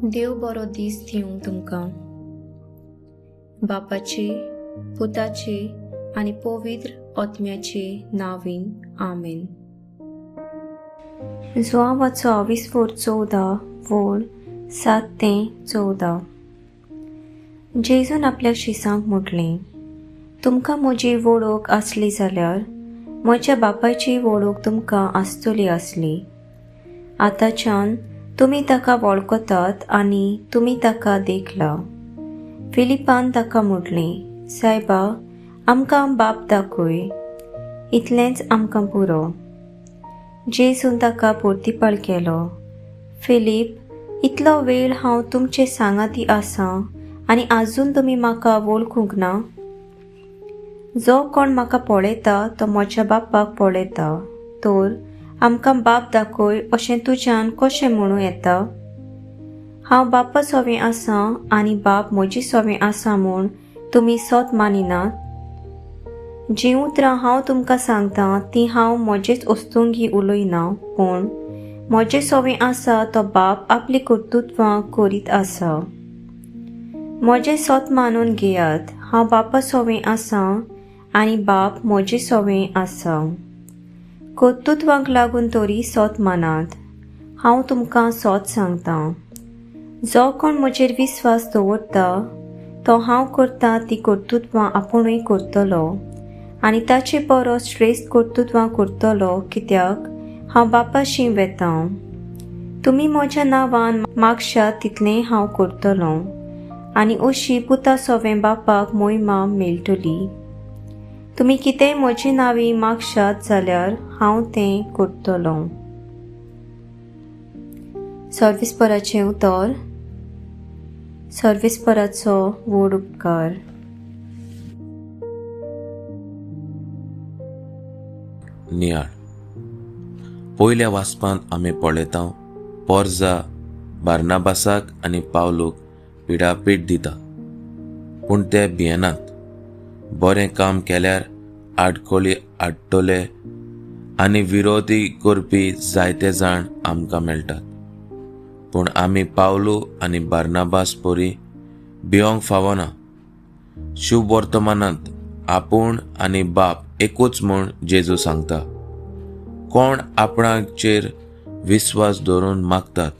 देव बरो दीस दिवंक तुमकां. बापाचे, पुताचे आनी पवित्र आत्म्याचे नांवान, आमेन. जुआंवाचो आविस्फोर 14 वोळ 7 ते 14. जेजून आपल्या शिसांक म्हटलें, तुमकां म्हजी वळख आसली जाल्यार म्हज्या बापायची वळख तुमकां आसतली आसली. आतांच्यान तुमी ताका वळखतात आनी तुमी ताका देखला. फिलिपान ताका म्हटलें, सायबा, आमकां बाप दाखय, इतलेंच आमकां पुरो. जेजून ताका पोर्तिपाळ केलो, फिलीप, इतलो वेळ हांव तुमचे सांगाती आसां आनी आजून तुमी म्हाका वळखूंक ना? जो कोण म्हाका पळयता तो म्हज्या बापाक पळयता. तर आमकां बाप दाखय अशें तुज्यान कशें म्हणूं येता? हांव बापा सोवें आसां आनी बाप म्हजी सोवें आसा म्हूण तुमी सोत मानिनात? जीं उतरां हांव तुमकां सांगतां तीं हांव म्हजेच वस्तुंगी उलयना, पूण म्हजे सोवें आसा तो बाप आपली कर्तृत्वां करीत आसा. म्हजें सोत मानून घेयात, हांव बापा सोवें आसां आनी बाप म्हजे सोवें आसा. कर्तृत्वांक लागून तरी सोत मानात. हांव तुमकां सोत सांगतां, जो कोण म्हजेर विस्वास दवरता तो हांव करता ती कर्तृत्वां आपुणूय करतलो आनी ताचे परस श्रेश्ठ कर्तृत्वां करतलो, कित्याक हांव बापाशी वेतां. तुमी म्हज्या नांवान मागशात तितलें हांव करतलो आनी अशी पुता सोवें बापाक मोहिमा मेळटली. तुमी कितेंय म्हजे नांवी मागशात जाल्यार हांव तें करतलो. सर्विसपराचें उतर. सर्विसपराचो व्हड उपकार. नियाळ. पयल्या वाचपांत आमी पळयता, पोरजा बार्नाबासाक आनी पावलूक पिडापीड दिता, पूण ते भियेनात. बरें काम केल्यार आडखळी हाडटले आनी विरोधी करपी जायते जाण आमकां मेळटात, पूण आमी पावलू आनी बार्नाबास परी भियोंक फावना. शुभ वर्तमानांत आपूण आनी बाप एकूच म्हूण जेजू सांगता. कोण आपणाचेर विस्वास दवरून मागतात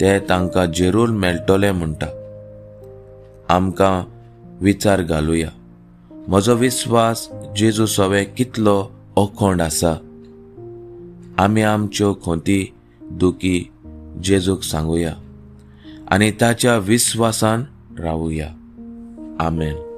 ते तांकां जरूर मेळटले म्हणटा. आमकां विचार घालुया, म्हजो विस्वास जेजू सवे कितलो अखंड आसा. आमी आमच्यो खोंती दुखी जेजूक सांगुया आनी ताच्या विस्वासान रावुया. आमेन.